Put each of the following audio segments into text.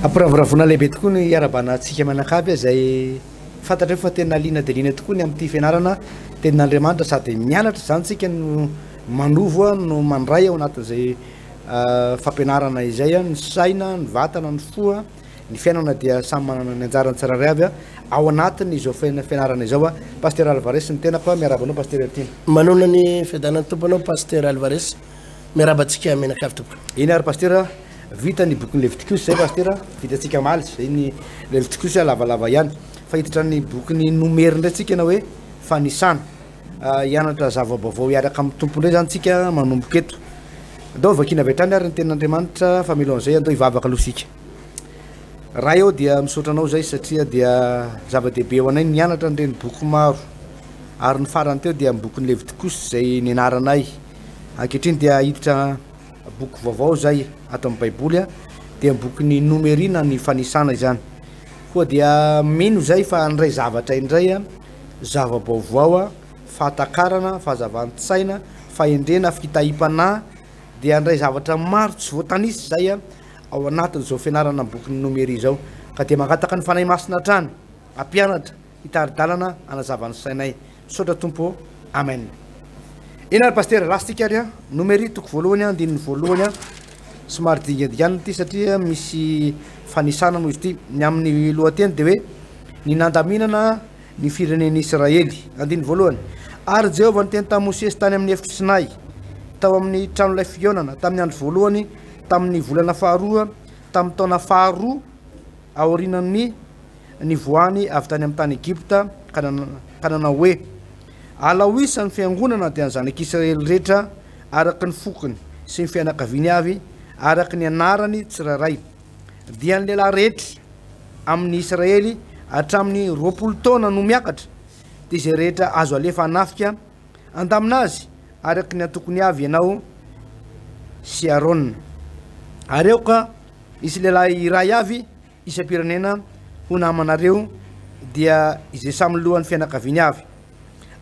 Ampiravoravoana lehibe tokoa ny hiarahabana antsika mianakavy izay fantatreo fa tena liana dia liana tokoa ny amin'ity fianarana tenin'Andriamanitra sady mianatra izany tsika no manovo no mandray ao anatin'izay fampianarana izay ny saina, ny vatana, ny fo, ny fiainana dia samy manana ny anjarany tsirairay avy ao anatin'izao fianarana izao. Pasteur Alvarez ny tenako, miarahaba anao Pasteur Heritiana. Manona ny fiadanan'ny Tompo anao Pasteur Alvarez. Miarahaba antsika mianakavy tompoko. Eny ary Pasteur, vita ny bokin'ny Levitikosy izay Pasteur, vitantsika omaly izay ny Levitikosy lavalava ihany. Fa hiditra ny bokin'ny Nomery indray tsika na hoe Fanisana. Hianatra zava-baovao hiaraka amin'ny Tompo indray izany tsika manomboka eto. Andao vakiana avy hatrany ary ny tenin'Andriamanitra fa mialohan'izay andao hivavaka aloha isika. Ray ô dia misaotra anao izay satria dia zava-dehibe ho anay ny mianatra an'ireny boky maro ary ny farany teo dia ny bokin'ny Levitikosy izay nianaranay. Ankehitriny dia hiditra boky vaovao izay ato amin'ny Baiboly, dia ny bokin'ny Nomery na ny Fanisana izany. Koa dia mino izay fa handray zavatra indray, zava-baovao, fahatakarana, fahazavan-tsaina, fahendrena, fitahiam-panahy, dia handray zavatra maro tsy voatanisa izay ao anatin'izao fianarana ny bokin'ny Nomery izao. Ka dia mangataka ny Fanahy Masina hatrany hampianatra, hitari-dalana, hanazava ny sainay. Misaotra Tompo ô. Amen. Eny ary Pasitera, lasa tsika ary an. Nomery toko voalohany an, andininy voalohany an. Somary dingadinganina ity satria misy fanisana moa izy ity. Ny amin'ny lohateny dia hoe ny nandaminana ny firenen'Israely. Andininy voalohany. Ary Jehovah niteny tamin'i Mosesy tany amin'ny efitr'i Sinay, tao amin'ny tranolay fihaonana, tamin'ny andro voalohany, tamin'ny volana faharoa, tamin'ny taona faharoa aorianan'ny nivoahany avy tany amin'ny tany Egypta, ka nanao hoe, Alao isa ny fiangonana, dia ny zanak'Israely rehetra, araka ny fokony sy ny fianakaviany avy, araka ny anarany tsirairay, dia ny lehilahy rehetra amin'ny Israely hatramin'ny 20 taona no miakatra, dia izay rehetra azo alefa hanafika, handamina azy araka ny antokony avy ianao sy Arona. Ary aoka hisy lehilahy iray avy isam-pirenena ho namanareo, dia izay samy lohan'ny fianakaviany avy.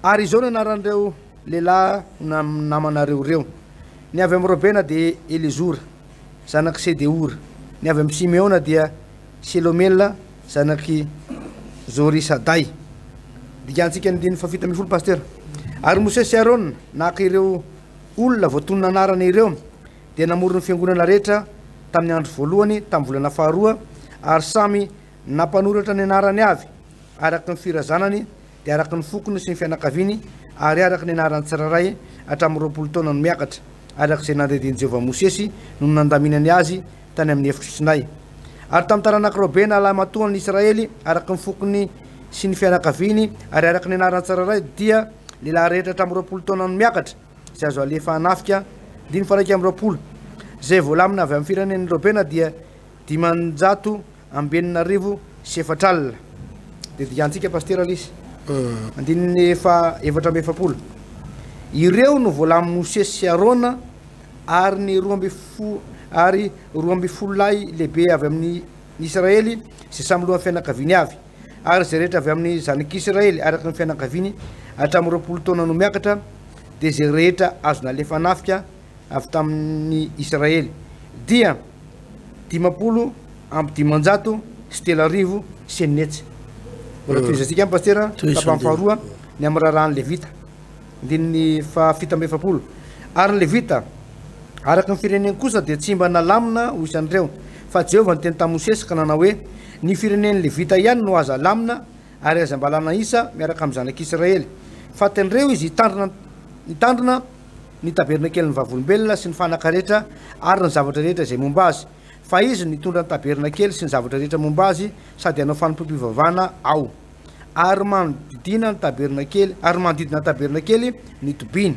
Ary izao no anaran'ireo lehilahy ho namanareo ireo, Ny avy amin'i Robena dia Elizora, zanak'i Sedeora, ny avy amin'i Simeona dia Selomela, zanak'i Zorisaday. Dikantsika ny andininy fahafito ambin'ny folo, Pasteur. Ary Mosesy sy Arona naka ireo olona voatonona anarana ireo, dia namory ny fiangonana rehetra tamin'ny andro voalohany tamin'ny volana faharoa, ary samy nampanoratra ny anarany avy, araka ny firazanany, dia araka ny fokony sy ny fianakaviany, ary araka ny anaran'ny tsirairay, hatramin'ny 20 taona no miakatra, araka izay nandidian'i Jehovah Mosesy no nandaminany azy tany amin'ny efitr'i Sinay. Ary tamin'ny taranak'i Robena lahimatoan'ny Israely, araka ny fokony sy ny fianakaviany, ary araka ny anaran'ny tsirairay, dia lehilahy rehetra hatramin'ny 20 taona no miakatra, izay azo alefa hanafika, andininy faha 21, izay voalamina avy amin'ny firenen'i Robena dia 6400. Dia dikantsika Pasitera ilay izy. Andininy faha 44. Ireo no voalamin'i Mosesy sy Arona ary ny roa amby fo ary 12 lahy lehibe avy amin'ny Israely izay samy lohan'ny fianakaviany avy. Ary izay rehetra avy amin'ny zanak'Israely araka ny fianakaviany hatramin'ny 20 taona no miakatra, dia izay rehetra azo nalefa hanafika avy tamin'ny Israely, dia 650. Mbola tohizantsika ihany Pasitera, tapany faharoa, ny amin'ny raharahan'ny Levita, andininy faha 47. Ary ny Levita, araka ny fireneny kosa, dia tsy mba nalamina ho isan'ireo, fa Jehovah niteny tamin'i Mosesy ka nanao hoe, Ny firenen'ny Levita ihany no aza alamina, ary aza ambalana isa miaraka amin'ny zanak'Israely. Fa tendreo izy hitandrina hitandrina ny tabernakelin'ny Vavolombelona sy ny fanaka rehetra ary ny zavatra rehetra izay momba azy, fa izy no hitondra ny tabernakely sy ny zavatra rehetra momba azy sady hanao fanompoam-pivavahana ao. Ary manodidina ny tabernakely ary manodidina ny tabernakely ny tobiny.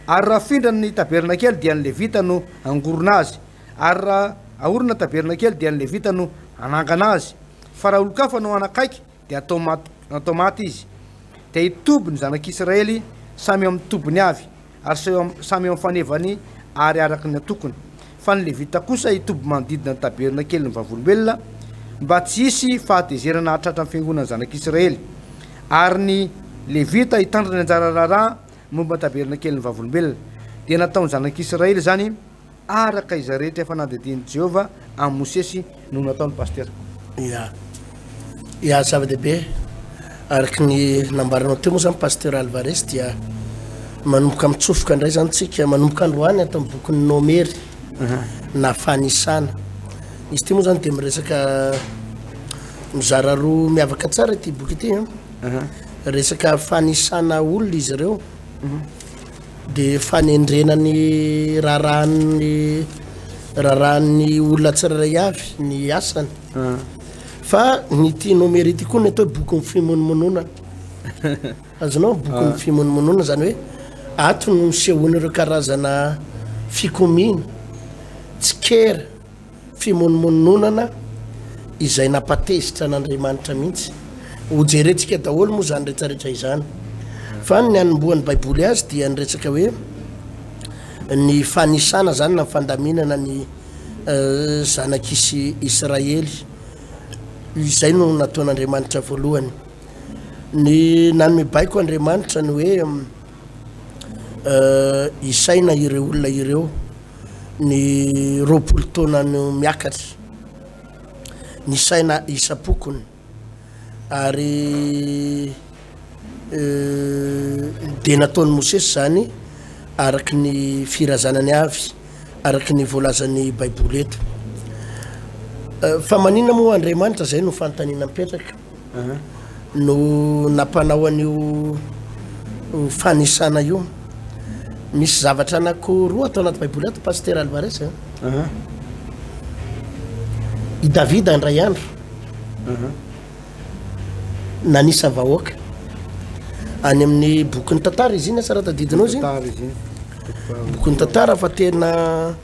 Ary raha afindra ny tabernakely dia ny Levita no hangorona azy, ary raha ahorina ny tabernakely dia ny Levita no hanangana azy. Fa raha olon-kafa no hanakaiky dia hatao maty, hatao maty izy. Dia hitoby ny zanak'Israely samy eo amin'ny tobiny avy, ary samy eo amin'ny fanevany ary araka ny antokony. Fa ny Levita kosa hitoby manodidina ny tabernakelin'ny Vavolombelona, mba tsy hisy fahatezerana hahatratra ny fiangonan'ny zanak'Israely. Ary ny Levita hitandrina ny anjara raharaha momba ny tabernakelin'ny Vavolombelona. Dia nataon'ny zanak'Israely izany. Araka izay rehetra efa nandidian'i Jehovah an'i Mosesy no nataony Pasitera. Ya. Ya, zava-dehibe. Araka ny nambaranao teo moa zany Pasteur Alvarez dia manomboka mitsofoka indray zany tsika, manomboka androany ato amin'ny bokin'ny Nomery na fanisana. Izy ity moa zany dia miresaka mizara roa miavaka tsara ity boky ity an. Resaka fanisana olona izy ireo. Dia fanendrena ny raharahan'ny raharahan'ny olona tsirairay avy ny asany. Fa ny ity nomery ity koa ny atao hoe bokin'ny fimonomononana. Azonao bokin'ny fimonomononana zany hoe ato no nisehoan'ireo karazana fikomiana, tsikera. Fimonomononana izay nampatezitra an'Andriamanitra mihitsy. Hojerentsika daholo moa izany rehetrarehetra izany. Fa ny nanombohan'ny Baiboly azy dia ny resaka hoe ny fanisana izany na ny fandaminana ny zanak'Isy Israely. Izay no nataon'Andriamanitra voalohany. Ny nanome baiko Andriamanitra ny hoe isaina ireo olona ireo. ny 20 taona no miakatra, ny saina isam-pokony ary dia nataon'i Mosesy izany araka ny firazanany avy, araka ny voalazan'ny Baiboly eto. Fa maninona moa Andriamanitra, izay no fanontaniana mipetraka. no nampanao an'io fanisana io. Misy zavatra anankiroa ato anaty Baiboly ato, Pasitera Alvarez a. I Davida indray andro nanisa vahoaka any amin'ny bokin'ny tantara izy iny, asa raha tadidinao izy iny. Bokin'ny tantara fa tena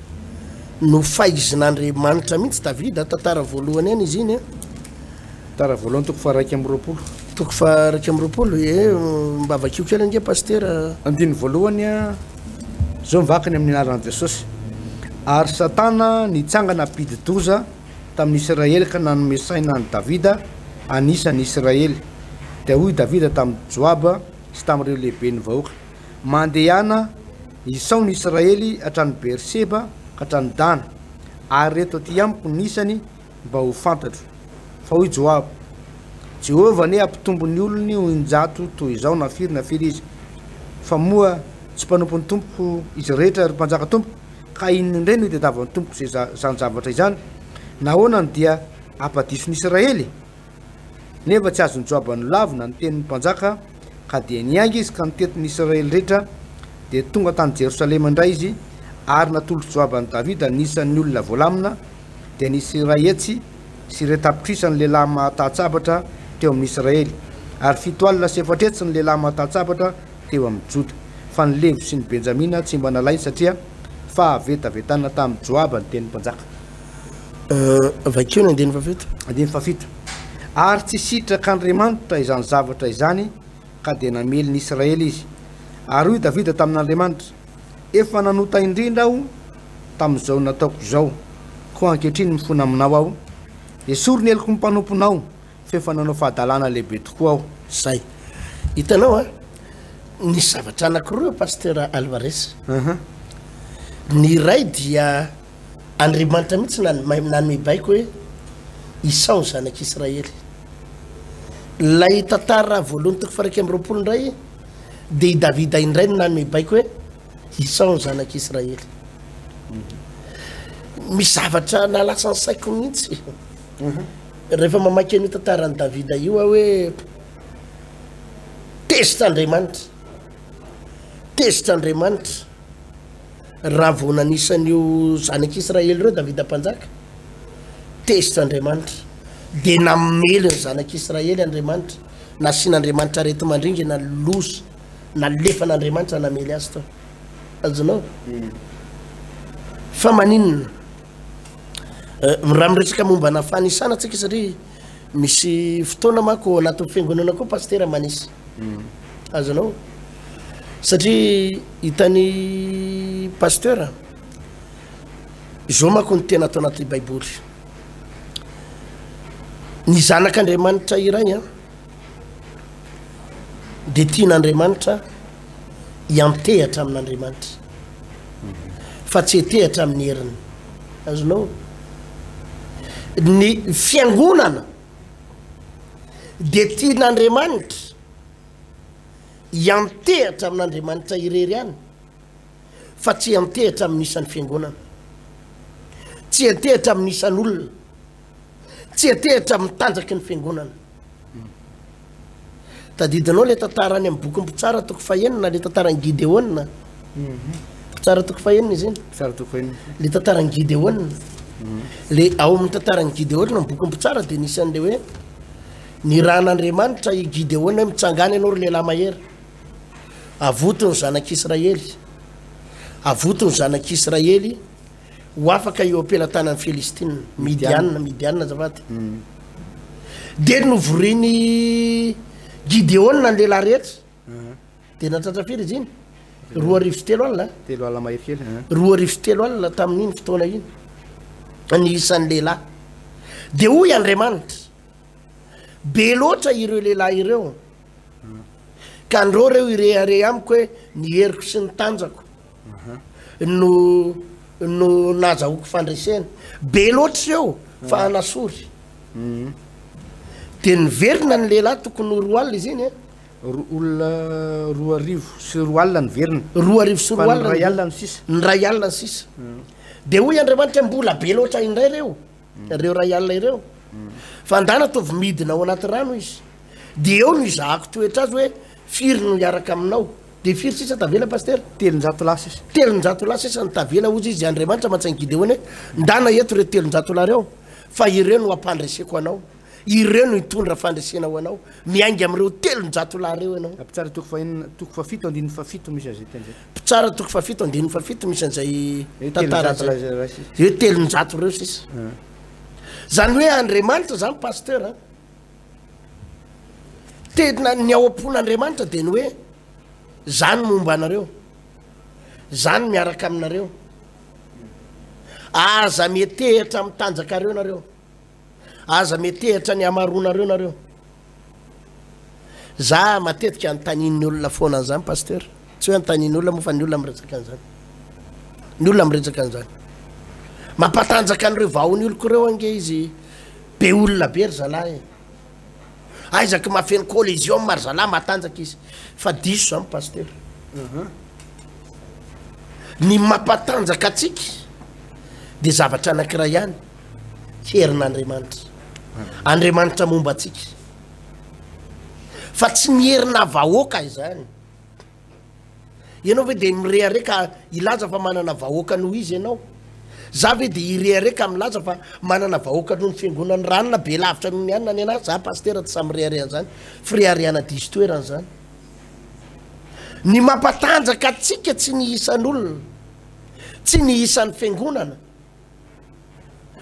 nofaizin'Andriamanitra mihitsy Davida, tantara voalohany ihany izy iny a. Tara voalohany toko faha 21. Toko faha 21, ee, mba vakio kely ange Pasitera. Andininy voalohany, Izao mivaky ny amin'ny anaran'i Jesosy. Ary Satana nitsangana hampidi-doza tamin'ny Israely ka nanome saina an'i Davida hanisa ny Israely. Dia hoy Davida tamin'i Joaba sy tamin'ireo lehiben'ny vahoaka, Mandehana isao ny Israely hatrany Beerseba ka hatrany Dana, ary reto aty amiko ny isany mba ho fantatro. Fa hoy Joaba, Jehovah anie hampitombo ny olony ho in-jato toy izao na firy na firy izy. Fa moa tsy mpanompon'ny tompoko izy rehetra, ry mpanjaka tompoko? Ka inona indray no itadiavan'ny tompoko izany zavatra izany? Nahoana no dia hampadiso ny Israely? Nefa tsy azon'i Joaba nolavina ny tenin'ny mpanjaka, ka dia niainga izy ka nitety ny Israely rehetra, dia tonga tany Jerosalema indray izy, ary natolotr'i Joaba an'i Davida ny isan'ny olona voalamina, dia nisy 101 tapitrisa ny lehilahy mahatatsabatra teo amin'ny Israely, ary 470 ny lehilahy mahatatsabatra teo amin'ny Joda. Fa ny Levy sy ny Benjamina tsy mba nalainy, satria fahavetavetana tamin'i Joaba ny tenin'ny mpanjaka. Vakio ny andininy fahafito. Andininy fahafito. Ary tsy sitrak'Andriamanitra izany zavatra izany, ka dia namely ny Israely izy. Ary hoy Davida tamin'Andriamanitra, Efa nanota indrindra aho tamin'izao nataoko izao, koa ankehitriny mifona aminao aho. Esory ny heloky ny mpanomponao, fa efa nanao fahadalana lehibe tokoa aho. Zay. Hitanao an, nisy zavatra anankiroa eo Pasteur Alvarez. Ny iray dia Andriamanitra mihitsy nanome baiko hoe isao ny zanak'Israely. Ilay tantara voalohany toko faha 21 indray dia i Davida indray no nanome baiko hoe isao ny zanak'Israely. Misy zavatra nahalasa ny saiko mihitsy rehefa mamaky an'io tantaran'i Davida io aho hoe tezitra Andriamanitra, tezitra Andriamanitra. Raha vao nanisa an'io zanak'Israely ireo Davida mpanjaka, tezitra Andriamanitra, dia namely ny zanak'Israely Andriamanitra, nasian'Andriamanitra areti-mandringana, loza, nalefan'Andriamanitra namely azy tao. Azonao? Fa maninona? Raha miresaka mombana fanisana tsika satria misy fotoana manko ao anatin'ny fiangonana koa pasitera manisa. Azonao? Satria hitan'i pasteur, izao manko ny tena ato anaty baiboly. Ny zanak'Andriamanitra iray an, dia tian'Andriamanitra hiantehatra amin'Andriamanitra. Fa tsy hetehatra amin'ny heriny. Azonao? Ny fiangonana dia tian'Andriamanitra hiantehatra amin'Andriamanitra irery ihany fa tsy hiantehatra amin'ny isan'ny fiangonana. Tsy hiantehatra amin'ny isan'olona. Tsy hiantehatra amin'ny tanjaky ny fiangonana. Tadidinao le tantara any amin'ny bokin'ny Mpitsara toko fahenina, le tantaran'i Gideona. Mhm. Mpitsara toko fahenina izy iny. Mpitsara toko fahenina. Le tantaran'i Gideona. Mhm. Le ao amin'ny tantaran'i Gideona amin'ny bokin'ny Mpitsara dia nisy an'le hoe nirahan'Andriamanitra i Gideona hoe mitsangana ianao ry lehilahy mahery. Avoto ny zanak'Israely. Avoto ny zanak'Israely ho afaka eo am-pelatanan'ny Filistina, Midianina, Midianina azafady. Mm. Dia novorian'i Gideona ny lehilahy rehetra. Mm. Dia nahatratra firy izy iny? 320. 30 mahery kely. 320 tamin'iny fotoana iny. Ny isan'ny lehilahy. Dia hoy Andriamanitra, be loatra ireo lehilahy ireo. Mm. Ka andreo ireo hirehareha amiko hoe ny heriko sy ny tanjako. no no nazahoako fandresena. Be loatra ireo fa anasory. Dia niverina ny lehilahy tokony ho 20 izy iny e. Olona 2200 niverina. 2200. Fa ny 1000 no sisa. Ny 1000 no sisa. Dia hoy Andriamanitra mbola be loatra indray ireo. Ireo 1000 ireo. Fa andana ataovy midina ao anaty rano izy. Dia eo no izahako toetra azy hoe firy no hiaraka aminao. Dia firy sisa tavela Pasitera? 300 lahy sisa. 300 lahy sisa no tavela hozy izy Andriamanitra mantsy an'i Gideona hoe, Ndana eto ireo 300 lahy ireo, fa ireo no hampandreseko anao. Ireo no hitondra fandresena ho anao. Miainga amin'ireo 300 lahy ireo ianao. Mpitsara toko fahenina, toko fahafito andininy fahafito misy an'izay teny izay. Mpitsara toko fahafito andininy fahafito misy an'izay tantara izay. Ireo 300 ireo sisa. Izany hoe Andriamanitra izany Pasteur a. Tena ny ao am-pon'Andriamanitra dia ny hoe, Za no momba anareo. Za no miaraka aminareo. Aza mietehitra amin'ny tanjakareo nareo. Aza mietehitra ny hamaroanareo nareo. Za matetika anontanian'ny olona foana an'izany pasteur. Tsy hoe anontanian'ny olona moa fa ny olona miresaka an'izany. Ny olona miresaka an'izany. Mampatanjaka an'ireo vahon'ny oloko ireo ange izy. Be olona be ry zalahy e. Aiza ki mahafeno coliseum ry zalahy matanjaka izy. Fa diso zany pasteur. Ny mampatanjaka antsika dia zavatra anankiray ihany, herin'Andriamanitra. Andriamanitra momba antsika. Fa tsy ny herina vahoaka izany. Ianao ve dia mirehareha ka hilaza fa manana vahoaka noho izy ianao? Za ve dia hirehareha ka milaza fa manana vahoaka noho ny fiangonan'i ranona be lavitra noho ny anona ny anah? Za pasitera tsy sahy mirehareha an'izany. Fireharehana diso toerana izany. Ny mampatanjaka antsika tsy ny isan'olona, tsy ny isan'ny fiangonana,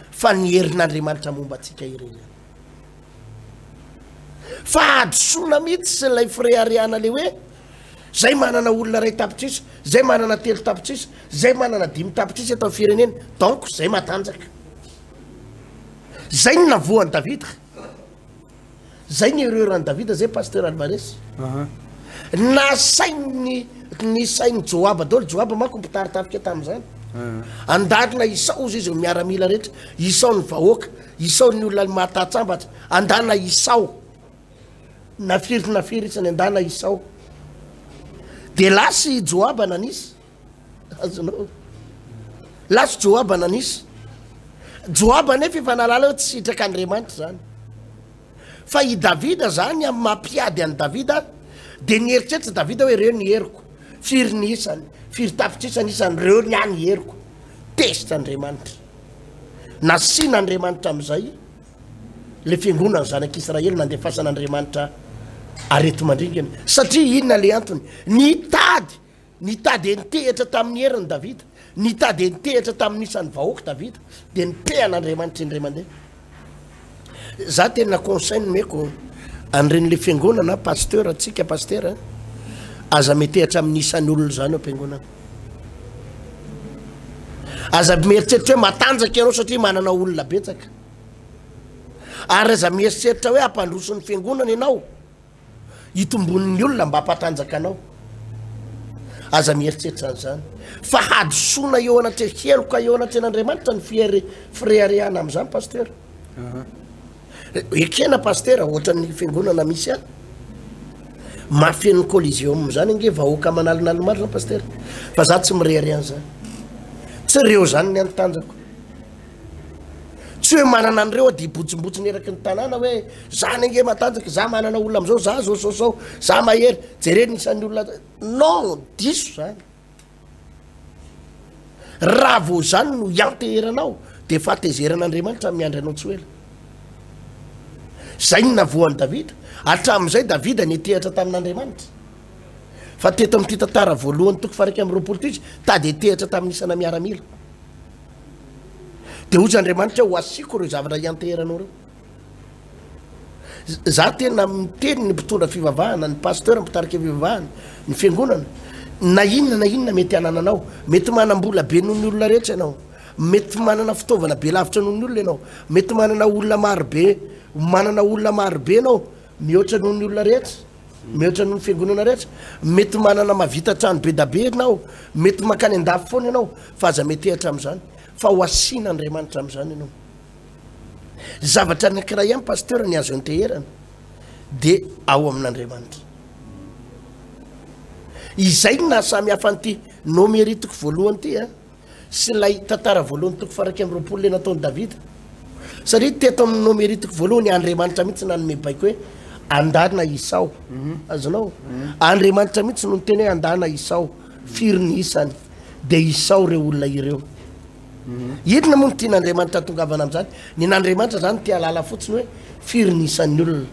fa ny herin'Andriamanitra momba antsika irery ihany. Fa hadisoana mihitsy ilay fireharehana le hoe zay manana olona 1 tapitrisa, zay manana 3 tapitrisa, zay manana 5 tapitrisa eto amin'ny firenena, donc zay matanjaka. Zay ny navoan'i Davida. Zay ny erreur an'i Davida zay Pasteur Alvarez. Nasain'ny ny sain'i Joaba daholo, Joaba manko mpitari-tafika tamin'izany. Andarina isao ozy izy miaramila rehetra, isao ny vahoaka, isao ny olona mahatatsambatra, andana isao. Na firy na firy isany andana isao. De lasa i Joaba nanisa. Azonao. Lasa Joaba nanisa. Joaba nefa efa nahalala hoe tsy sitrak'Andriamanitra izany. Fa i Davida zany amin'ny maha mpiady an'i Davida dia nieritreritra Davida hoe ireo ny heriko, firy ny isany, firy tapitrisa ny isany, ireo ny ahy ny heriko. Tezitra Andriamanitra. Nasian'Andriamanitra amin'izay le fiangonan'ny zanak'Israely nandefasan'Andriamanitra areti-mandringana. Satria inona le antony? Nitady Nitady nitehitra tamin'ny heriny Davida, nitady nitehitra tamin'ny isan'ny vahoaka Davida, dia nipehan'Andriamanitra indray mandeha. Za tena conseil nomeko an'ireny le fiangonana, pasteur, antsika pasteur, aza mitehitra amin'ny isan'ny olona izany ao am-piangonana. Aza mieritreritra hoe matanjaka ianao satria manana olona betsaka. Ary aza mieritreritra hoe hampandroso ny fiangonana ianao. Hitomboan'ny olona mba hampatanjaka anao. Aza mieritreritra an'izany. Fa hadisoana eo anatreha, heloka eo anatrehan'Andriamanitra ny fiere, fireharehana amin'izany Pasteur. Ekena Pasteur, ohatran'ny fiangonana misy ahy. Mahafeno ny Coliseum zany ange vahoaka aman'alinaliny maro zany Pasteur. Fa za tsy mirehareha an'izany. Tsy reo zany ny an'ny tanjako. Tsy hoe manana an'ireo aho dia hibotsombotsona eraky ny tanàna hoe zany ange matanjaka, za manana olona am'zao, za zao zao zao, za mahery, jereo ny isan'ny olona, non, diso zany. Raha vao zany no ianteheranao dia fahatezeran'Andriamanitra miandry anao tsy ho ela. Zay no navoan'i Davida. Hatramin'izay Davida niantehatra tamin'Andriamanitra. Fa teto amin'ity tantara voalohany toko faha 21 ity izy, tady hiantehatra tamin'ny isana miaramila. Dia hoy Andriamanitra ho asiako ireo zavatra ianteheranao ireo. Za tena miteny ny mpitondra fivavahana, ny pasteur mpitarika fivavahana, ny fiangonana, na inona na inona mety hanananao, mety manam-bola be noho ny olona rehetra ianao, mety manana fitaovana be lavitra noho ny olona ianao, mety manana olona maro be, manana olona maro be ianao mihoatra noho ny olona rehetra. Mihoatra noho ny fiangonana rehetra. Mety manana mahavita trano be da be ianao, mety mankany an-dafy foana ianao, fa aza metehatra amin'izany, fa ho asian'Andriamanitra amin'izany ianao. Zavatra anankiray ihany Pasteur ny azo anteherana dia ao amin'Andriamanitra. Izay no nahasamy hafa an'ity nomeritiko voalohany ity a. sy ilay tantara voalohany toko faha 21 ilay nataon'i Davida. Satria teto amin'ny Nomery toko voalohany Andriamanitra mihitsy nanome baiko hoe andana isao. Mhm. Azonao? Mhm. Andriamanitra mihitsy no niteny hoe andana isao. Firy ny isany? Dia isao ireo olona ireo. Mhm. Inona moa no tian'Andriamanitra tongavana amin'izany? Ny an'Andriamanitra izany te halala fotsiny hoe firy ny isan'ny olona.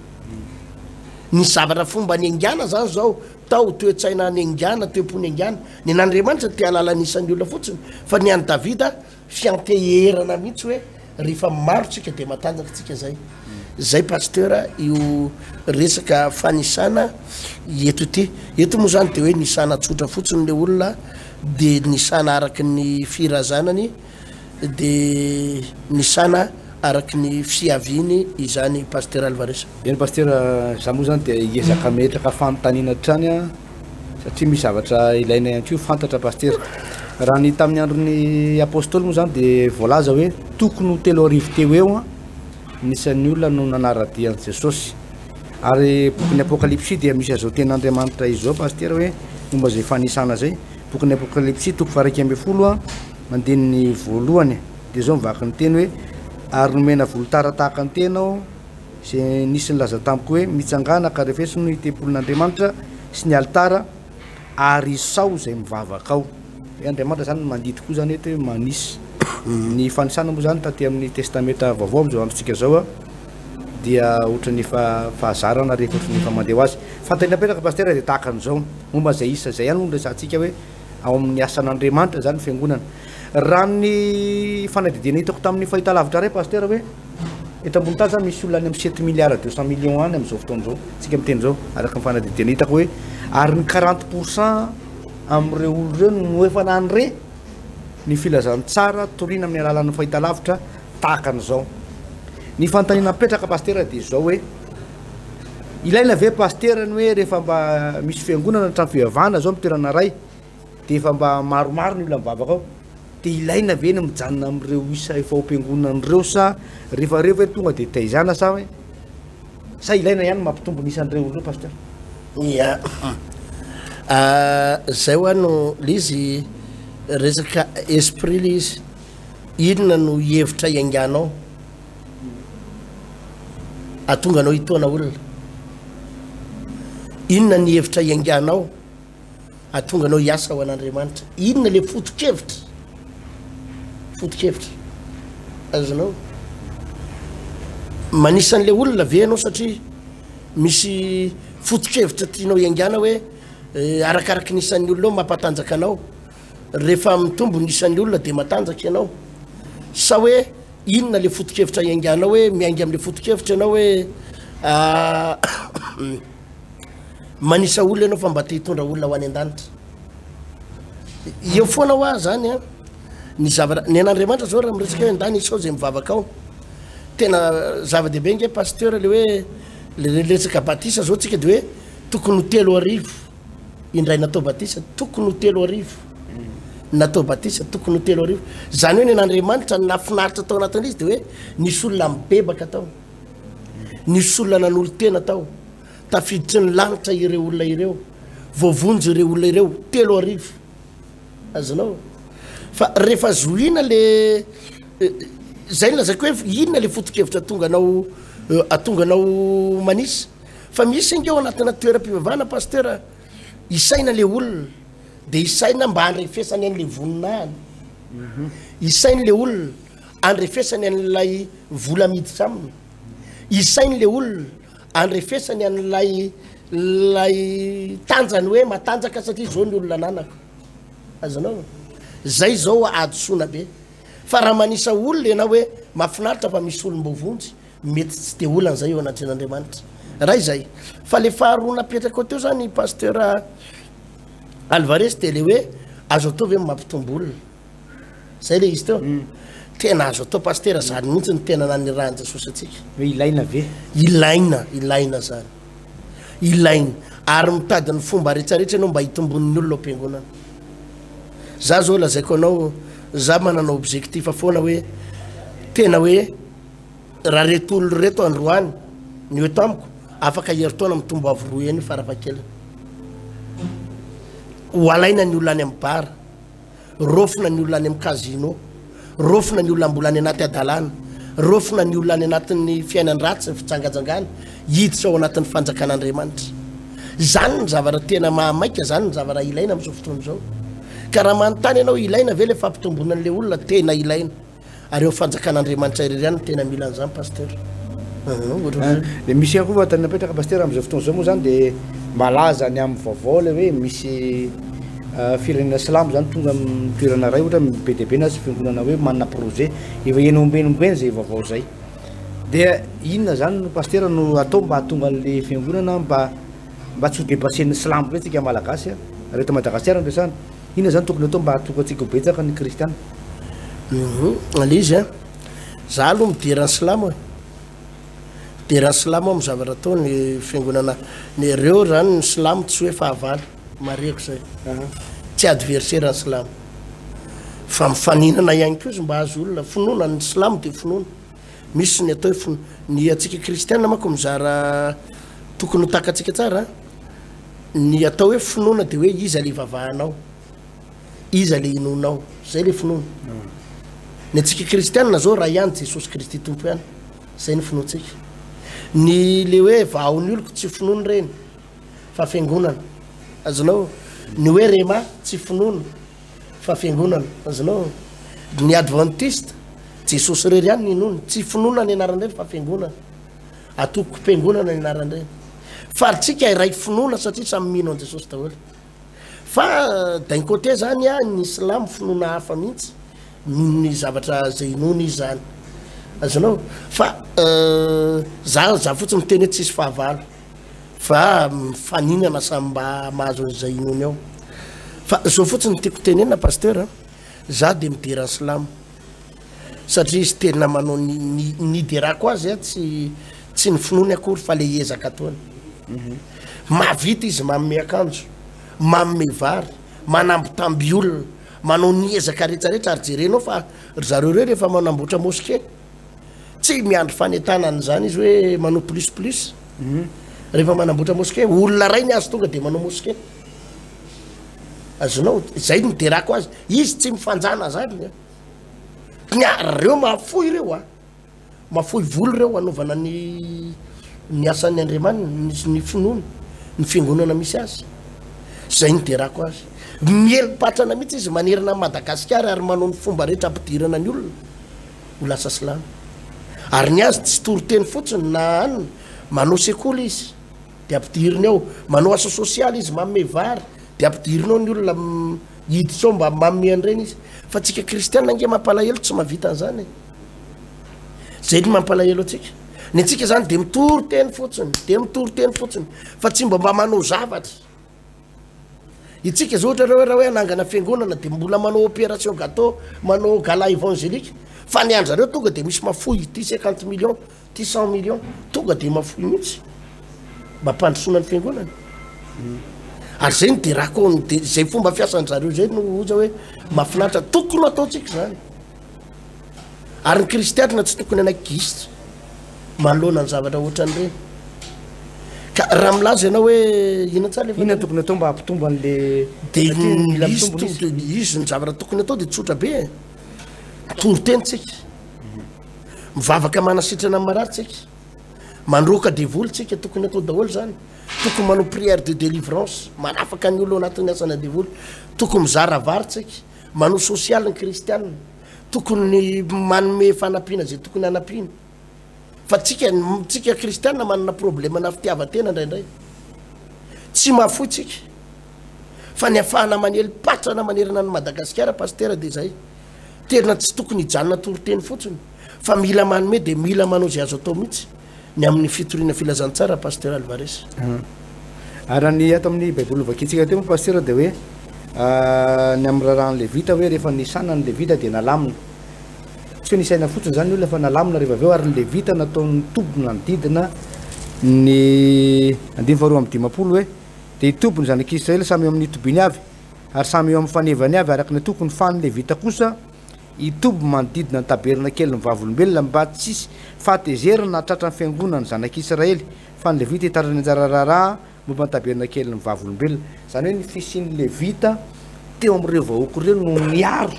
Ny zavatra fomba niaingàna izany izao tao, toe-tsaina niaingàna, toe-po niaingàna. Ny an'Andriamanitra te hahalala ny isan'ny olona fotsiny, fa ny an'i Davida fianteherana mihitsy hoe rehefa maro tsika dia matanjaka tsika zay. Zay Pasteur io resaka fanisana eto ity. Eto moa zany de hoe nisana tsotra fotsiny le olona de nisana araky ny firazanany de nisana araky ny fiaviany izany Pasteur Alvarez. Eny Pasteur, za moa zany dia hiezaka hametraka fanontaniana hatrany an. Satria misy zavatra ilaina ihany koa fantatra Pasitera. Raha ny tamin'ny andron'ny Apostoly moa izany dia voalaza hoe tokony ho 3000 teo eo ny isan'ny olona no nanara-dia an'i Jesosy. Ary bokin'ny Apokalypsy dia misy azao tenin'Andriamanitra izao Pasitera hoe momba izay fanisana izay. Bokin'ny Apokalypsy toko faha-11 andininy voalohany dia izao mivaky ny teny hoe ary nomena volotara tahaka ny tena aho Izay nisy nilaza tamiko hoe, Mitsangàna ka refeso ny tempolin'Andriamanitra sy ny alitara, ary isao izay mivavaka ao. Hoe Andriamanitra izany mandidy koa izany eto hoe manisa. Ny fanisana moa izany taty amin'ny Testamenta Vaovao amin'izao androntsika izao dia ohatran'ny efa fahazarana rehefa ohatran'ny efa mandeha ho azy. Fanontaniana apetraka Pasitera dia tahaka an'izao, momba izay isa izay ihany moa no resahantsika hoe ao amin'ny asan'Andriamanitra izany ny fiangonana. Raha ny fanadihadiana hitako tamin'ny fahitalavitra iray Pasitera hoe Eto ambony tany zany misy olona any amin'ny sept milliards 200 millions any amin'izao fotoana izao, tsika miteny izao, araka ny fanadihadiana hitako hoe ary ny 40 pour cent amin'ireo olona ireo no efa nandre ny filazantsara toriana amin'ny alalan'ny fahitalavitra tahaka an'izao. Ny fanontaniana mipetraka pasitera dia izao hoe ilaina ve pasitera ny hoe rehefa mba misy fiangonana trano fivavahana zao amin'ny toerana iray dia efa mba maromaro ny olona mivavaka ao Dia ilaina ve ny mijanona amin'ireo isa efa ao am-piangonana ireo sa rehefa ireo ve tonga dia taizana sa hoe sa ilaina ihany ny mampitombo ny isan'ireo olona ireo Pasteur? Ya, zay hoa no le izy resaka esprit le izy, inona no hevitra iainganao ahatonga anao hitaona olona, inona ny hevitra iainganao Hahatonga anao hiasa ho an'Andriamanitra. Inona le foto-kevitra? Foto-kevitra. Azonao? Manisa an'le olona ve ianao satria misy foto-kevitra tianao hiaingàna hoe eh, arakaraky ny isan'ny olona ao mampatanjaka anao. Rehefa mitombo ny isan'ny olona dia matanjaka ianao. Sa hoe inona le foto-kevitra hiaingànao hoe miainga amin'le foto-kevitra ianao hoe ah, Manisa olona ianao fa mba te hitondra olona ho any an-danitra. Eo foana hoa zany an, ny zavatra, ny an'Andriamanitra zao raha miresaka hoe andany isao zay mivavaka ao. Tena zava-dehibe nge pasteur le hoe le resaka batisa zao tsika de hoe tokony ho 3000. indray natao batisa, tokony ho 3000 natao batisa, tokony ho 3000. Zany hoe ny an'Andriamanitra ny nahafinaritra tao anatin'izy izy de hoe nisy olona mibebaka tao, nisy olona nanolo-tena tao, tafiditry ny lanitra ireo olona ireo, voavonjy ireo olona ireo, 3000. Azonao? Fa rehefa zohiana le zay no lazaiko hoe inona le foto-kevitra tonga anao atonga anao manisa. Fa misy ange ao anatina toeram-pivavahana pasteur isaina le olona de isaina mba handrefesany an'le voninahiny. Isainy le olona andrefesany an'ilay vola miditra aminy. Isainy le olona andrefesany an'ilay lay tanjany hoe matanjaka satria zao ny olona ananako. Azonao? Zay zao hadisoana be. Fa raha manisa olona ianao hoe mahafinaritra fa misy olom-boavonjy, mety tsy de olana zay eo anatrehan'Andriamanitra. Ray zay. Fa le faharoa napetrakao teo zany pasteur Alvarez de le hoe azo atao ve ny mampitombo olona? Zay le izy teo. Tena azo atao pasitera zany mihitsy ny tena nanirahan'i Jesosy antsika. Hoe ilaina ve? Ilaina, ilaina zany. Ilaina. Ary mitady ny fomba rehetrarehetra ianao mba hitombon'ny olona ao am-piangonana. Za zao lazaiko anao, za manana objectif foana hoe tena hoe raha reto olona reto androany ny eto amiko afaka herintaona mitombo avo roa heny farafahakeliny. Ho alaina ny olona any amin'ny bar. Raofina ny olona any amin'ny casino, raofina ny olona mbola any anaty hadalana, raofina ny olona any anatin'ny fiainan-dratsy, ny fijangajangana, hiditra ao anatin'ny fanjakan'Andriamanitra. Izany ny zavatra tena mahamaika, izany ny zavatra ilaina amin'izao fotoana izao. Ka raha manontany ianao, ilaina ve ilay fampitomboana an'ilay olona? Tena ilaina. Ary eo fanjakan'Andriamanitra irery ihany no tena mila an'izany Pasteur. Dia misy ihany koa fanontaniana apetraka Pasteur amin'izao fotoana izao moa izany dia malaza ny amin'ny vaovao ilay hoe misy firenena silamo izany tonga amin'ny toerana iray ohatra be dia be na tsy fiangonana hoe manana projet efa eny omby eny omby eny izay vaovao izay. Dia inona izany no Pasteur no atao mba hahatonga an'ilay fiangonana mba mba tsy ho depassen'ny silamo be tsika Malagasy raha eto Madagasikara no resahana. Inona zany tokony atao mba hahatonga antsika ho betsaka ny kristiana? Hum, le izy an, za aloha midera ny silamo e, midera ny silamo aho amin'ny zavatra ataony, fiangonana, ny reo zany ny silamo tsy hoe fahavalo, marihiko zay, tsy adversaire ny silamo, fa mifaninana ihany koa izy mba hahazo olona, finoana, ny silamo dia finoana, misy ny atao hoe finoana, ny antsika kristiana manko mizara, tokony ho takatsika tsara an. Ny atao hoe finoana dia hoe iza le ivavahanao, iza le inoanao, zay le finoana. Ny antsika kristianina zao ray ihany Jesosy Kristy Tompo ihany, zay ny finoantsika. Ny le hoe vahao ny oloko tsy finoana ireny fa fiangonana, azonao? Ny hoe rema tsy finoana fa fiangonana, azonao? Ny adventiste Jesosy irery ihany ny inoany, tsy finoana ny anaran'ireny fa fiangonana. Atokom-piangonana ny anaran'ireny. Fa ry tsika iray finoana satria samy mino an'i Jesosy daholo. Fa d'un côté zany a, ny silamo finoana hafa mihitsy, mino ny zavatra zay inoany izy zany. Azonao? Fa za za fotsiny miteny hoe tsisy fahavalo. Fa mifaninana samy mba mahazo an'izay inoany ao. Fa zao fotsiny tiako tenenina pasteur a, za de midera ny silamo. Satria izy tena manao ny ny ny hiderako azy a tsy tsy ny finoany akory fa le ezaka ataony. Mahavita izy manome akanjo, manome vary, manambitamby olona, manao ny ezaka rehetrarehetra ary jerenao fa ry zareo reo rehefa manamboatra mosquée tsy miandry fanentanana izany izy hoe manao plus plus. Rehefa manamboatra mosquée olona ray ny azy tonga de manao mosquée. Azonao? Zay no hiderako azy. Izy tsy mifanjana zany. Ny ary reo mahafoy ireo a, mahafoy vola ireo hanaovana ny ny asan'ny Andriamaniny, ny ny finoany, ny fiangonana misy azy. Zay no derako azy. Miely patrana mihitsy izy manerana an'i Madagasikara ary manao ny fomba rehetra hampidirana ny olona ho lasa silamo. Ary ny azy tsy toriteny fotsiny na anona, manao sekoly izy de ampidiriny ao, manao asa sosialy izy, manome vary de ampidiriny ao ny olona Hiditra ao mba manome an'ireny izy. Fa tsika kristiana ange mampalahelo tsy mahavita an'izany e. Zay ny mampalahelo antsika. Ny antsika zany de mitory teny fotsiny, de mitory teny fotsiny, fa tsy mba mba manao zavatra. Itsika zao ohatra raha hoe hanangana fiangonana de mbola manao opération gâteau, manao gala évangélique, fa ny an-dry zareo tonga de misy mafoy ity 50 millions, Ty 100 millions tonga de mafoy mihitsy mba ampandrosoana ny fiangonana. Ary zay no derako ao, de zay fomba fiasan-dry zareo zay no oza hoe mahafinaritra, tokony ataontsika izany. Ary ny kristianina tsy tokony hanaiky gisitra manoloana ny zavatra ohatran'ireny. Ka raha milaza ianao hoe inona tsara le Inona tokony atao mba hampitombo an'le de izy izy ny zavatra tokony atao de tsotra be e. Mitory teny tsika. Mivavaka manasitrana ny marary tsika. Mandroaka devoly tsika, tokony atao daholo zany. Tokony manao prière de délivrance, manafaka ny olona ao anatin'ny asana devoly. Tokony mizara vary tsika, manao social ny kristianina. Tokony manome fanampiana zay tokony hanampiana. Fa tsika, tsika kristianina manana problème na fitiavan-tena indraindray. Tsy mahafoy tsika. Fa ny afahana manely patrana manerana an'i Madagasikara Pasitera dia zay. Tena tsy tokony hijanona toriteny fotsiny fa mila manome dia mila manao izay azo atao mihitsy ny amin'ny fitoriana filazantsara Pasteur Alvarez. Ary raha ny ato amin'ny baiboly novakintsika teo moa Pasteur dia hoe ny amin'ny raharahan'ny Levita hoe rehefa nisana ny Levita dia nalamina. Tsy hoe nisaina fotsiny izany ny olona fa nalamina rehefa avy eo ary ny Levita nataon'ny toby nanodidina ny andininy faharoa 52 hoe dia hitoby ny zanak'Israely samy eo amin'ny tobiny avy ary samy eo amin'ny fanevany avy araka ny tokony, fa ny Levita kosa hitoby manodidina ny tabernakelin'ny Vavolombelona mba tsy hisy fahatezerana hahatratra ny fiangonan'ny zanak'Israely, fa ny Levita hitandra ny anjara raharaha momba ny tabernakelin'ny Vavolombelona. Izany hoe ny fisian'ny Levita teo amin'ireo vahoaka ireo no niaro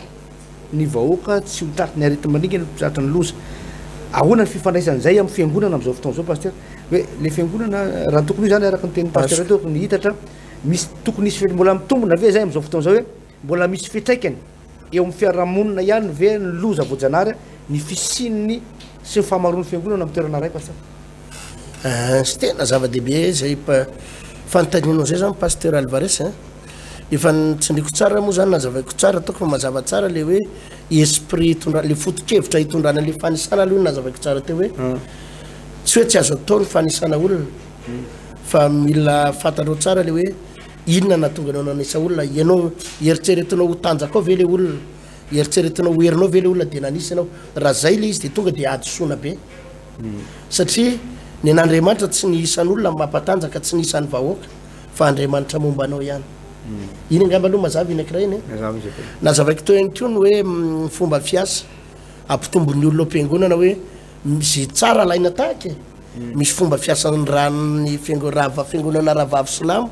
ny vahoaka tsy ho tratry ny areti-mandringana, ho tratry ny loza. Ahoana ny fifandraisan'izay amin'ny fiangonana amin'izao fotoana izao, Pasteur? Hoe ilay fiangonana, raha ny tokony ho izy izany, araka ny tenin'ny Pasteur teo, tokony hitatra, misy tokony hisy mbola mitombina ve izay amin'izao fotoana izao hoe mbola misy fiantraikany eo amin'ny fiarahamonina ihany ve ny loza voajanahary, ny fisian'ny sy ny fahamaroan'ny fiangonana amin'ny toerana iray, Pasteur? Tsy tena zava-dehibe izay fanontanianao izay zany Pasteur Alvarez a. Efa tsindriko tsara moa zany, nazavaiko tsara, ataoko fa mazava tsara le hoe esprit itondra, le foto-kevitra itondrana le fanisana aloha no nazavaiko tsara teo hoe tsy hoe tsy azo atao ny fanisana olona fa mila fantatrao tsara le hoe inona nahatonga anao nanisa olona, ianao eritreretinao ho tanjakao ve le olona, eritreretinao ho herinao ve le olona de nanisa ianao, raha zay le izy de tonga de hadisoana be. Satria ny an'Andriamanitra tsy ny isan'olona no mampatanjaka, tsy ny isan'ny vahoaka, fa Andriamanitra momba anao ihany. Iny angamba aloha mazava iny ankiray iny. Nazavaiko teo ihany koa ny hoe mm, fomba fiasa ampitombo ny olona ao am-piangonana hoe izay tsara alaina tahaka e. Mm. Misy fomba fiasan'ny ran'ny fiangonana rahavavy silamo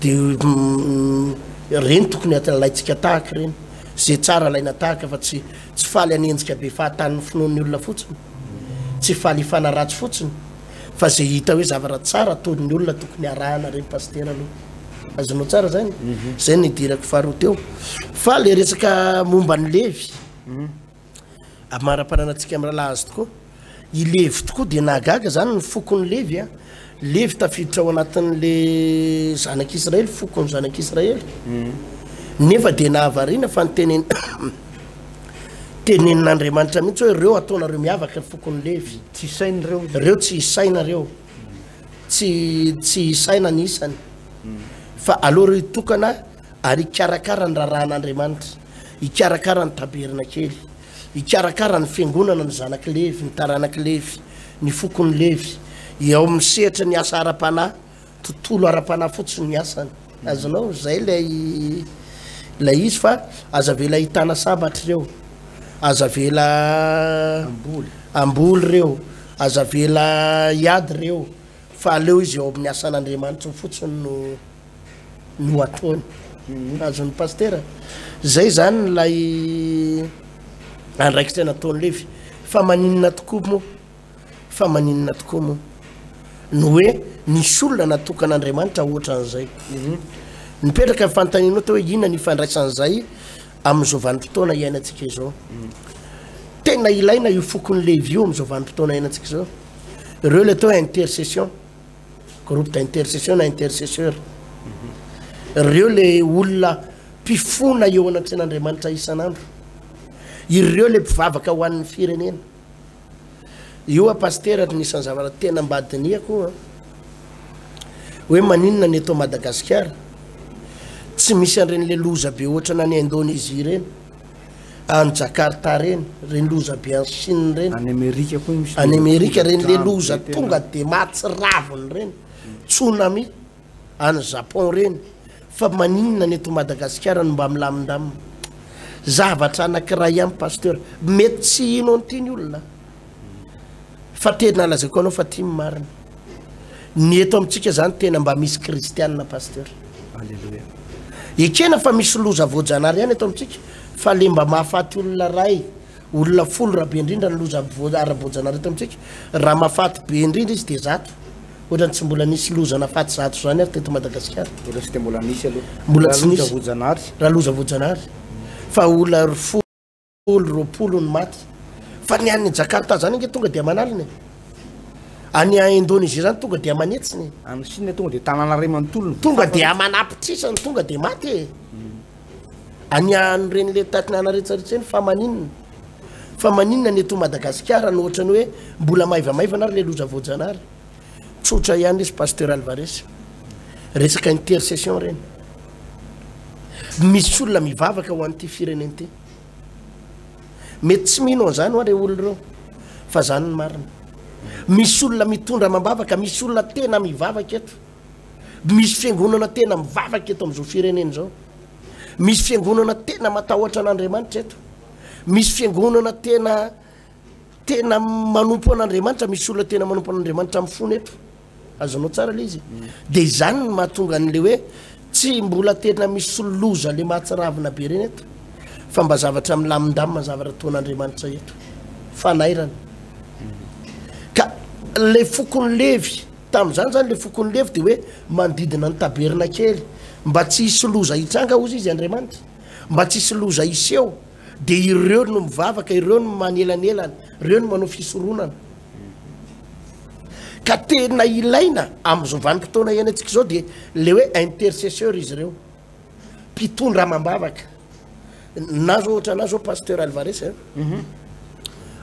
dia mm, reny tokony alaintsika tahaka ireny. Izay tsara alaina tahaka fa tsy tsy faly hanenjika be fahatany ny finoan'ny olona fotsiny. Tsy faly hifanaratsy fotsiny fa zay hita hoe zavatra tsara ataon'ny olona tokony arahana reny pasitera aloha. Azonao tsara zany? Mhm. Zay no idirako faharoa teo. Fa le resaka momba ny levy. Mhm. Amara-pananantsika amin'ny rahalahy azy tokoa. I Levy tokoa dia nahagaga zany ny fokon'i Levy a. Levy tafiditra ao anatin'le zanak'Israely, fokon'ny zanak'Israely. Mhm. Nefa dia nahavariana fa nitenen Tenenin'Andriamanitra mihitsy hoe reo ataonareo miavaka ry fokon'i Levy. Tsy isaina ireo. Reo tsy isaina reo. Tsy tsy isaina ny isany. Fa aleo reo hitokana ary hikarakara ny raharahan'Andriamanitra. Hikarakara ny tabernakely. Hikarakara ny fiangonana ny zanak'i Levy, ny taranak'i Levy, ny fokon'i Levy. Eo amin'ny sehatra ny asa ara-panahy. Tontolo ara-panahy fotsiny ny asany. Azonao? Zay ilay ilay izy fa aza avela ahitana sabatra ireo. Aza avela hamboly. Hamboly ireo. Aza avela hiady ireo. Fa aleo izy eo amin'ny asan'Andriamanitra fotsiny no no ataony. Azon'ny pasitera? Zay zany ilay andraikitra nataon'i Levy. Fa maninona tokoa moa? Fa maninona tokoa moa no hoe nisy olona natokan'Andriamanitra hoatran'izay? Nipetraka ny fanontanianao teo hoe inona ny ifandraisan'izay amin'izao vanim-potoana iainantsika izao? Tena ilaina io fokon'i Levy io amin'izao vanim-potoana iainantsika izao. Ireo ilay atao hoe intercession, groupe d'intercession na intercesseur. Ireo ilay olona mpifona eo anatrehan'Andriamanitra isan'andro. Ireo ilay mpivavaka ho an'ny firenena. Io a Pasitera ry nisan'ny zavatra tena mba dinihako an! Hoe maninona ny eto Madagasikara tsy misy an'ireny le loza be ohatrany any Indonésie ireny, any Jakarta ireny, ireny loza be any Chine ireny. Any Amerika koa misy Any Amerika ireny le loza tonga de mahatsiravina ireny, tsunami any Japon ireny. Fa maninona ny eto Madagasikara no mba milamindamina? Zavatra anakiray ihany Pasteur, mety tsy hino an'ity ny olona fa tena lazaiko anao fa ty ny marina. Ny eto amintsika zany tena mba misy kristianina Pasteur. Alléluia. Ekena fa misy loza voajanahary ihany eto amintsika fa le mba mahafaty olona ray, olona folo raha be indrindra ny loza ara-boajanahary eto amintsika, raha mahafaty be indrindra izy de zato. Ohatrany tsy mbola nisy loza nafaty zato zany ary teto Madagasikara. Mbola tsy dia mbola nisy aloha. Mbola tsy nisy. Raha loza voajanahary. Raha loza voajanahary. Fa olona folo, 20 no maty. Fa ny any Jakarta zany ange tonga dia aman'alina e. Any Indonésie zany tonga dia aman'hetsiny e. Any Chine tonga dia tanàna iray manontolo no Tonga dia aman'apitrisany tonga dia maty e. Any an'ireny le tatinana rehetra rehetra ireny fa maninona? Fa maninona ny eto Madagasikara no ohatrany hoe mbola maivamaivana ary le loza voajanahary? Tsotra ihany izy Pasteur Alvarez. Resaka intercession ireny. Misy olona mivavaka ho an'ity firenena ity. Mety tsy mino an'izany hoa ireo olona ireo fa zany ny marina. Misy olona mitondra amam-bavaka, misy olona tena mivavaka eto. Misy fiangonana tena mivavaka eto amin'izao firenena izao. Misy fiangonana tena matahotra an'Andriamanitra eto. Misy fiangonana tena tena manompo an'Andriamanitra, misy olona tena manompo an'Andriamanitra amin'ny fony eto. Azonao tsara le izy. De izany no mahatonga an'le hoe tsy mbola tena misy loza le mahatsiravina be reny eto fa mba zavatra milamindamina zavatra ataon'Andriamanitra eto. Fanairana. Ka le fokon'i Levy tamin'izany zany le fokon'i Levy de hoe manodidina ny tabernakely mba tsy hisy loza hitranga hozy izy Andriamanitra, mba tsy hisy loza hiseho. Dia ireo no mivavaka, ireo no manelanelana, ireo no manao fisoronana. Ka tena ilaina amin'izao vanim-potoana iainantsika izao dia le hoe intercesseur izy ireo, mpitondra amam-bavaka. Na zao ohatra anah zao Pasteur Alvarez a, mhm.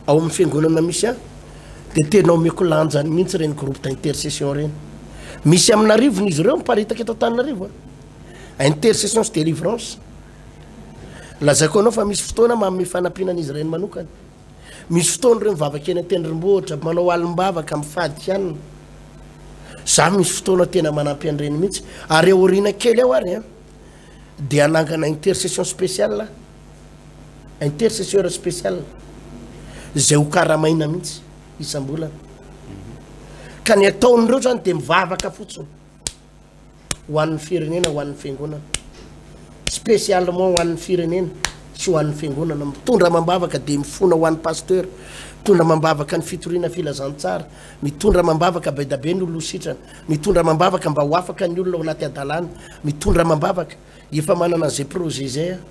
ao amin'ny fiangonana misy ahy dia tena omeko lanjany mihitsy ireny groupe d'intercession ireny. Misy amin'arivony izy ireo miparitaka eto Antananarivo a. Intercession sy délivrance. Lazaiko anao fa misy fotoana manome fanampiana an'izy ireny manokana. Misy fotoana ireo mivavaka eny an-tendrombohitra, manao alim-bavaka, mifady hanina. Za misy fotoana tena manampy an'ireny mihitsy. Ary aoriana kely ao ary an, dia hanangana intercession spéciale aho. Intercesseur spécial. Izay ho karamaina mihitsy isam-bolana. Ka ny ataon'ireo zany dia mivavaka fotsiny. ho an'ny firenena, ho an'ny fiangonana. Spécialement ho an'ny firenena sy ho an'ny fiangonana. Mitondra amam-bavaka dia mifona ho an'ny pasteur, mitondra amam-bavaka ny fitoriana filazantsara, mitondra amam-bavaka be da be ny olona ho sitrana, mitondra amam-bavaka mba ho afaka ny olona ao anaty hadalana, mitondra amam-bavaka. Efa manana an'izay projet izay aho.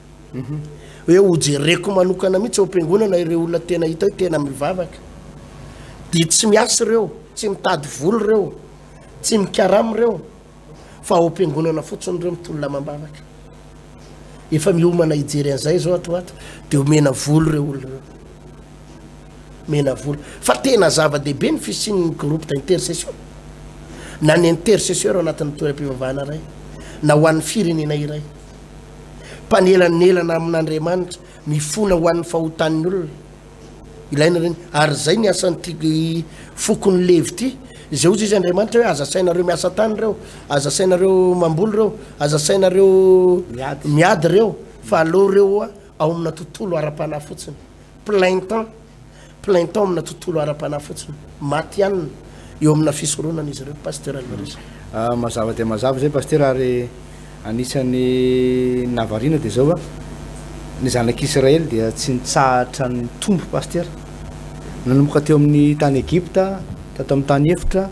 Hoe hojereko manokana mihitsy ao am-piangonana ireo olona tena hita hoe tena mivavaka. Dia tsy miasa ireo, tsy mitady vola ireo. Tsy mikarama ireo fa ao am-piangonana fotsiny ireo mitolona amam-bavaka. Efa miomana hijery an'izay izao ato ho ato dia omena vola ireo olona ireo. Omena vola. Fa tena zava-dehibe ny fisian'ny groupe d'intercession na ny intercesseur ao anatin'ny toeram-pivavahana iray na ho an'ny firenena iray. Mpanelanelana amin'Andriamanitra, mifona ho an'ny fahotan'ny olona. Ilaina ireny. Ary izay ny asan'ity fokon'i Levy ity. Izay hozy izy Andriamanitra hoe aza asainareo miasa tany ireo, aza asainareo mamboly ireo, aza asainareo Miady. miady ireo, fa aleo ireo ao amina tontolo ara-panahy fotsiny. Plein temps. Plein temps amina tontolo ara-panahy fotsiny. Matihanina eo amina fisoronana izy ireo, Pasteur Alvarez. Ah, mazava dia mazava izay Pasteur ary Anisan'ny nahavariana dia izao, ny zanak'Israely dia tsy nitsahatra nitombo pasitera. Nanomboka teo amin'ny tany Egypta, tato amin'ny tany efitra,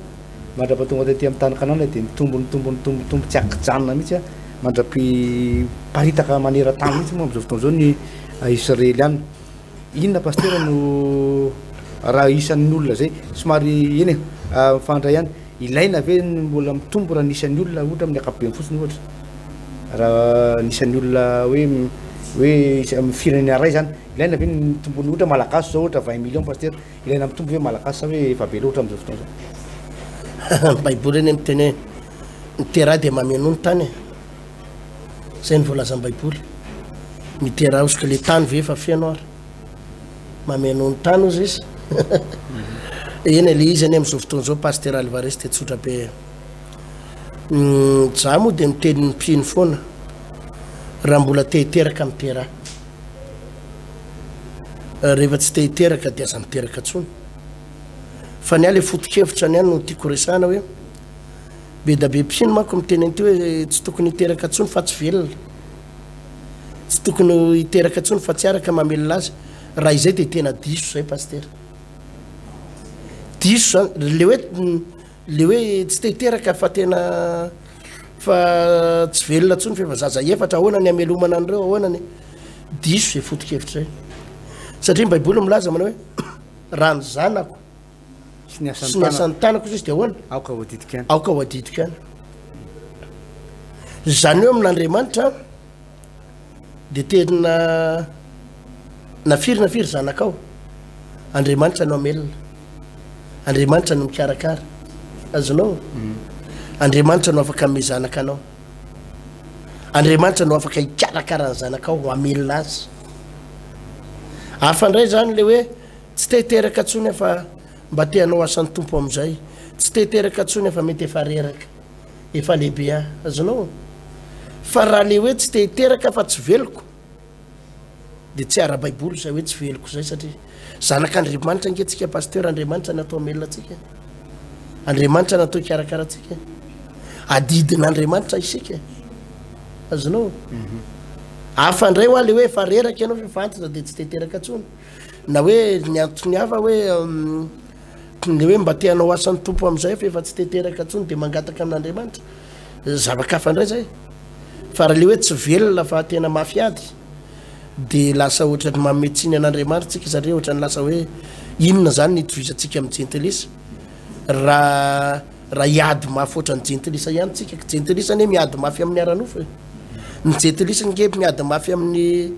mandra-pahatonga taty amin'ny tany Kanana dia nitombo, nitombo, nitombo, nitombo tsy ankijanona mihitsy mandra-piparitaka maneran-tany mihitsy moa amin'izao fotoana izao ny Israeliana. Inona pasitera no raha isan'ny olona zay somary eny e mifandray ihany, ilaina ve ny mbola mitombo raha ny isan'ny olona ohatra amin'ny ankapobeny fotsiny ohatra raha ny isan'ny olona hoe hoe amin'ny firenena iray zany ilaina ve ny mitombo ny ohatra malagasy zao ohatra 20 millions pasitera ilaina mitombo ve malagasy sa hoe efa be loatra amin'izao fotoana izao? Ny baiboly anie miteny hoe miteraha dia mamenoa ny tany e. Zay no voalazan'ny baiboly. Miteraha hozy ka le tany ve efa feno ary? Mameno ny tany hozy izy. Eny e, le izy anie amin'izao fotoana izao Pasitera Alvarez dia tsotra be e. Za moa dia miteny ny mpino foana, raha mbola te hiteraka miteraha. Rehefa tsy te hiteraka dia aza miteraka intsony. Fa ny ahy le foto-kevitra ny ahy no tiako resahana hoe be da be mpino manko miteny an'ity hoe tsy tokony hiteraka intsony fa tsy velona. Tsy tokony hiteraka intsony fa tsy araka mamelona azy. Raha izay dia tena diso izay Pasitera. Diso zany, le hoe le hoe tsy te hiteraka fa tena fa tsy velona intsony fa efa zaza efatra, ahoana ny hamelomana an'ireo, ahoana ny, diso izay foto-kevitra izay. Satria ny baiboly milaza manao hoe raha ny zanako sy ny sy ny asan'ny tanako izy dia ahoana? Aoka ho adidiko ihany. Aoka ho adidiko ihany. Izany hoe amin'Andriamanitra dia tena na firy na firy zanakao, Andriamanitra no hamelona, Andriamanitra no mikarakara, azonao? Mm. Andriamanitra no afaka hanome zanaka anao, Andriamanitra no afaka hikarakara ny zanakao ho hamelona azy. Hafa indray izany le hoe tsy te hiteraka intsony aho fa mba te hanao asan'ny Tompo amin'izay, tsy te hiteraka intsony aho fa mety efa reraka. Efa lehibe aho. Azonao? Fa raha le hoe tsy te hiteraka fa tsy veloko de tsy ara-baiboly izay hoe tsy veloko izay satria zanak'Andriamanitra ange tsika pasteur, Andriamanitra natao hamelona antsika, Andriamanitra natao hikarakara antsika, adidin'Andriamanitra isika. Azonao? Mhm. Hafa indray hoa le hoe efa reraka ianao fa efa antitra de tsy te hiteraka intsony. Na hoe ny antony hafa hoe um, Ny hoe mba te hanao asan'ny Tompo amin'izay fa efa tsy te teraka intsony dia mangataka amin'Andriamanitra. Zava-kafa indray izay. Fa raha le hoe tsy velona fa tena mafy ady dia lasa ohatran'ny manome tsiny an'Andriamanitra tsika satria ohatran'ny lasa hoe inona izany ny itovizantsika amin'ny jentilisa raha raha hiady mafy ohatran'ny jentilisa ihany tsika. Jentilisa anie miady mafy amin'ny ara-nofo e. Ny jentilisa nge miady mafy amin'ny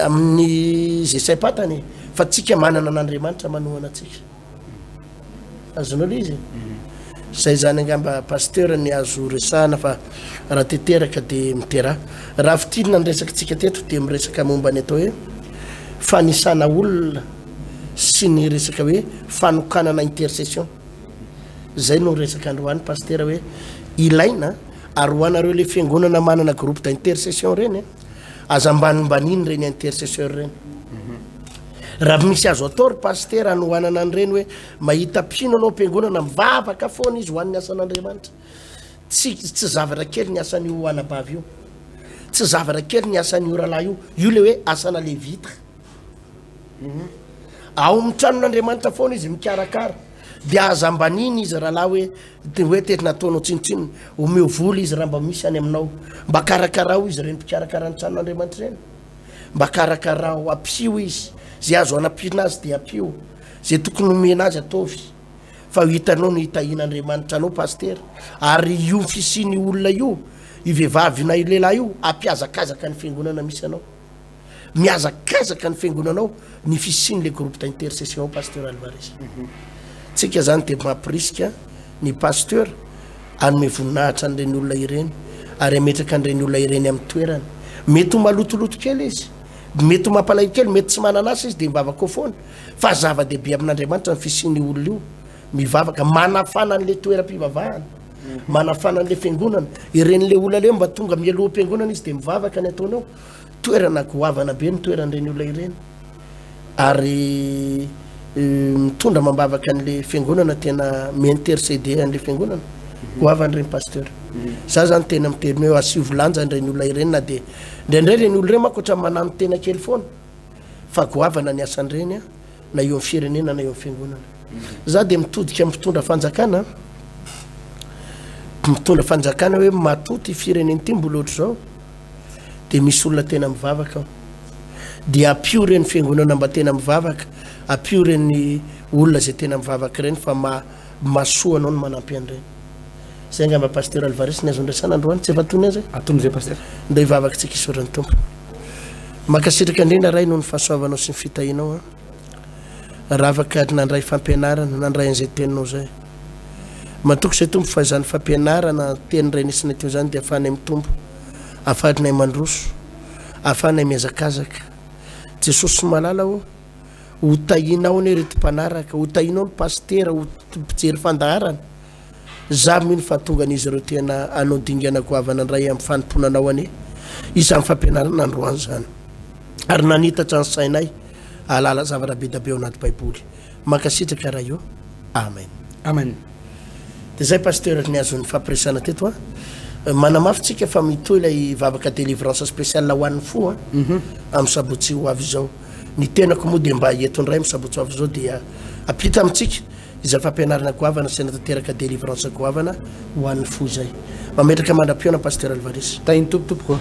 amin'ny izay saim-patany e, fa tsika manana an'Andriamanitra manohana antsika. Azonao le izy e? Mhm. Zay zany angamba pasteur ny azo resahana fa raha te-teraka de miteraha. Raha fintinina ny resakitsika teto de miresaka momba ny atao hoe fanisana olona sy ny resaka hoe fanokanana intercession. Zay no resaka androany pasteur hoe ilaina ary ho anareo le fiangonana manana groupe d'intercession reny aza ambanimbaniny reny intercesseur reny. Raha misy azo atao ry pasitera anohanana an'ireny hoe mahita mpino anao am-piangonana mivavaka foana izy ho an'ny asan'Andriamanitra. Tsy tsy zavatra kely ny asan'io anabavy io. Tsy zavatra kely ny asan'io rahalahy io. Io le hoe asana levita. Ao amin'ny tranon'Andriamanitra foana izy mikarakara. Dia aza ambaniny izy rahalahy hoe de hoe tena ataonao tsinontsinona. Omeo vola izy raha mba misy any aminao. Mba karakarao izy ireny mpikarakara ny tranon'Andriamanitra ireny. Mba karakarao, ampio izy. Izay azo anampiana azy dia ampio. Izay tokony omena azy ataovy. Fa ho hitanao ny hitahian'Andriamanitra anao Pasitera. Ary io fisian'io olona io, io vehivavy na io lehilahy io, hampihazakazaka ny fiangonana misy anao. Mihazakazaka ny fiangonanao ny fisian'ilay groupe d'intercession ao Pasteur Alvarez. Tsika zany dia mampirisika ny Pasteur hanome voninahitra an'ireny olona ireny ary hametraka an'ireny olona ireny amin'ny toerany. Mety ho malotoloto kely izy, mety ho mampalahelo kely, mety tsy manana asa izy dia mivavaka ao foana. Fa zava-dehibe amin'Andriamanitra ny fisian'io olona io mivavaka, manafana an'ilay toeram-pivavahana, manafana an'ilay fiangonana. Ireny ilay olona ilay mba tonga mialoha am-piangonana izy dia mivavaka ny ataony ao. Toerana goavana be ny toeran'ireny olona ireny ary mitondra amam-bavaka an'le fiangonana tena mi-interceder an'le fiangonana. Goavana ireny pasteur. Za zany tena miteny hoe asivo lanja ireny olona ireny na dia indraindray ireny olona ireny manko ohatran'ny manano-tena kely foana fa goavana ny asan'ireny na eo amin'ny firenena na eo amin'ny fiangonana. Za dia mitodika amin'ny mpitondra fanjakana, mitondra fanjakana hoe matoa ty firenena ity mbola ohatr'izao dia misy olona tena mivavaka ao. Dia ampio ireny fiangonana mba tena mivavaka, ampio ireny olona izay tena mivavaka ireny fa ma mahasoa anao ny manampy an'ireny. Zay angamba Pasteur Alvarez ny azo andraisana androany, tsy efa antonony aza e? Antonony izay Pasteur. Ndeha hivavaka tsika hisaotra ny Tompo. Mankasitraka indrindra Ray noho ny fahasoavanao sy ny fitahianao an. Raha afaka nandray fampianarana, nandray an'izay teninao izay. Matoky izay Tompo fa izany fampianarana teny renesinay teo izany dia afahanay mitombo, afahanay mandroso, afahanay mihazakazaka. Jesosy malala ô, ho tahianao anie ireto mpanaraka, ho tahianao ny pasitera, ho mpijery fandaharana. Za mino fa hahatonga an'izy ireo tena hanao dingana goavana indray amin'ny fanompoana Anao anie izany fampianarana androany izany. Ary nanitatra ny sainay hahalala zavatra be dia be ao anaty Baiboly. Mankasitraka Ray o. Amen. Amen. Dia zay Pasteur ny azo nifampiresahana teto a. Manamafy tsika fa mitohy ilay vavaka délivrance spéciale ho an'ny fo a. Amin'ny sabotsy ho avy izao. Ny tenako moa dia mba eto indray amin'ny sabotsy ho avy izao dia ampita amintsika izay fampianarana goavana sy hanatanteraka délivrance goavana ho an'ny fo izay. Mametraka mandra-pihaona Pasteur Alvarez. Tahin'ny Tompo tompoko.